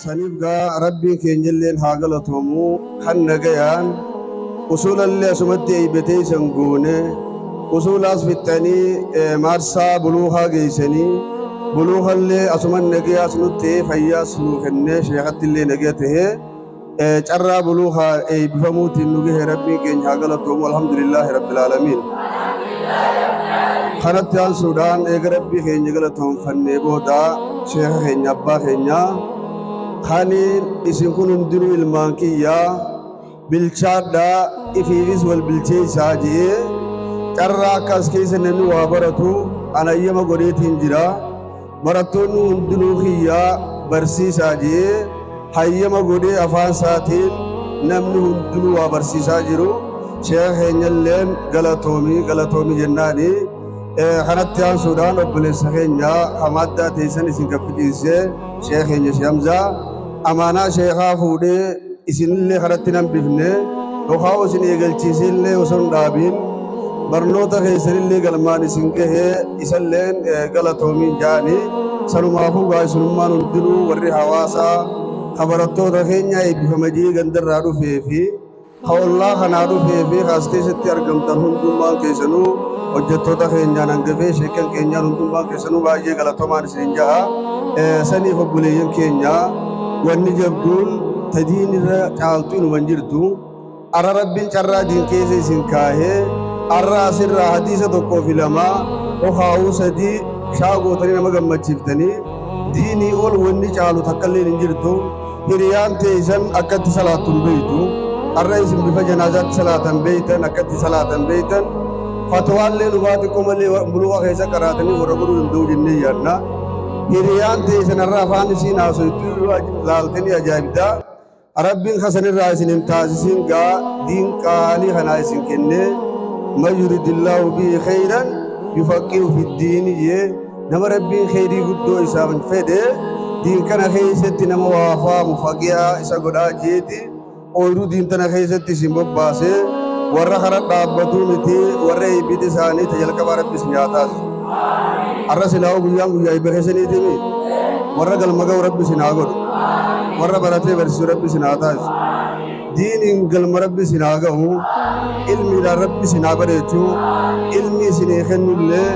Saniif gaa Rabbiin keenyalleen haa galatoomu kan nagayaan usuulallee asumatti eeybatee isan goone usuulaas fixxanii maarsaa buluukaa geeysanii buluukallee asuman nagayaas nutti fayyaas nuu kennee sheekattillee nagaya tahee carraa buluukaa eeybifamuutiin nu gahe Rabbiin keenya haa galatoomu. Alhamdulillaahi rabbil aalamiin. Kanatti aansuudhaan eega Rabbii keenya galatoomfannee booda sheeka keenya abbaa keenya kaniin isin kun hundinuu ilmaan kiyyaa bilchaadhaa ifiifis wal bilcheessaa je'ee carraa akka as keessa namni waa baratu anayyama godheetiin jira. Barattoonni hundinuu kiyyaa barsiisaa je'ee hayyama godhee afaan isaatiin namni hundinuu waa barsiisaa jiru. Sheeka keenyalleen galatoomii galatoomii jennaani. Kanatti aansuudhaan obboleessa keenya hamaaddaa teessan isin gaffisiisee sheeka keenya Sheekh Hamzaa amaanaa sheekaa fuudhee isinillee kanatti nan bifne yookaan isin eegalchiisillee osoo hin dhaabiin barnoota keessanillee galmaan isin gahee isalleen galatoomiin jaani. Sanumaafuu gaa isinummaan hundinuu warri hawaasaa ka barattoota keenya eebbifama jee gandarraa dhufee fi ka ollaa kanaa dhufee fi as keessatti argamtan hundummaan keessanuu hojjettoota keenyaan hangafee sheekan keenyaan hundummaan keessanuu baay'ee galatoomaan isin ja'a. Saniif obboleeyyan keenya wanni jabduun tadiin irra caaltu inuma hin jirtu. Arra Rabbiin carraa diin keessa isin kaahee arra asirraa hadiisa 1 fi 2 hokaa'uu 3 shaa gootanii nama gammachiiftanii diinii ol wanni caalu takkalleen hin jirtu. Hiriyaan teessan akkatti salaattu hin beeytu. Arra isin bifa janaazaatti salaatan beeytan akkatti salaatan beeytan. Fatwaallee nubaa xiqqoo malee buluuqa keessa qaraatanii warra godhuu danda'u jennee yaadna. Hiriyaan teessan arra afaan isiin haasoytu laaltanii ajaa'ibdaa. Rabbiin kasanirraa isin hin taasisin gaa diin qaalii kanaa isin kennee man yuridillaahu bihi khayran yufaqihu fiddiini jee nama Rabbiin khayrii guddoo isaaf fedhe diin kana keessatti nama waa faamu faqihaa isa godhaa jeeti ooyruu diin tana keessatti isin bobbaase warra kara dhaabbatuu miti warra eebbiti isaanii ta jalqabaa Rabbi isin haa taasisu. Arra silaa'uu guyyaan guyyaa eebba keessaniitimi warra galma ga'u Rabbi isin haa godhu. Warra baratee barsiisu Rabbi isin haa taasisu. Diiniin galma Rabbi isin haa ga'u. Ilmiidhaan Rabbi isin haa bareechu. Ilmi isinii kennullee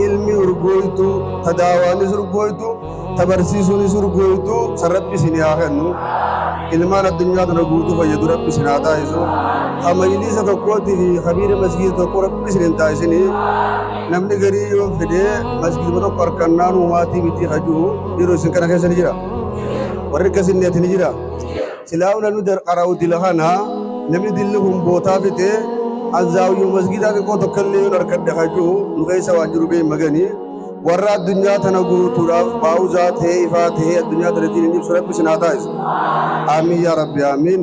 ilmi urgooytu ta daawaanis urgooytu ta barsiisuunis urgooytu san Rabbi isinii haa kennu. Ilmaan addunyaa tana guutuu fayyadu Rabbi isin haa taasisu. Ka majliisa tokkootii fi kabiira masgiida tokko Rabbi isin hin taasisini. Namni garii yoo fedhe masgiiduma tokko harkannaan uumaatii miti hajuu yeroo isin kana keessa ni jira. Warri akkas hin ni jira. Silaa'u namni qara'u dila kana namni dilli kun bootaa fixe anzaawiyyuu masgiidaa xiqqoo tokkollee yoo harkadhe hajuu nu keessa waan jiru bee maganii. Warra addunyaa tana guutuudhaaf baa'uzaa ta'ee ifaa ta'ee addunyaa tana diin ibsu Rabbi isin haa taasisu. Aamiin yaa Rabbi aamiin.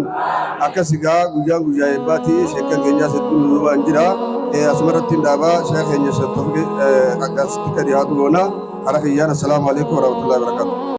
Akkas egaa guyyaan guyyaa eebbaati sheekkan keenyaas hedduun nu waan jira. Asuma irratti hin dhaabaa sheeka keenya Sheekh Tawfiq akkasitti akka dhiyaatu goona. Hara kiyyaan assalaamu alaikum warahmatullahi wabarakatuh.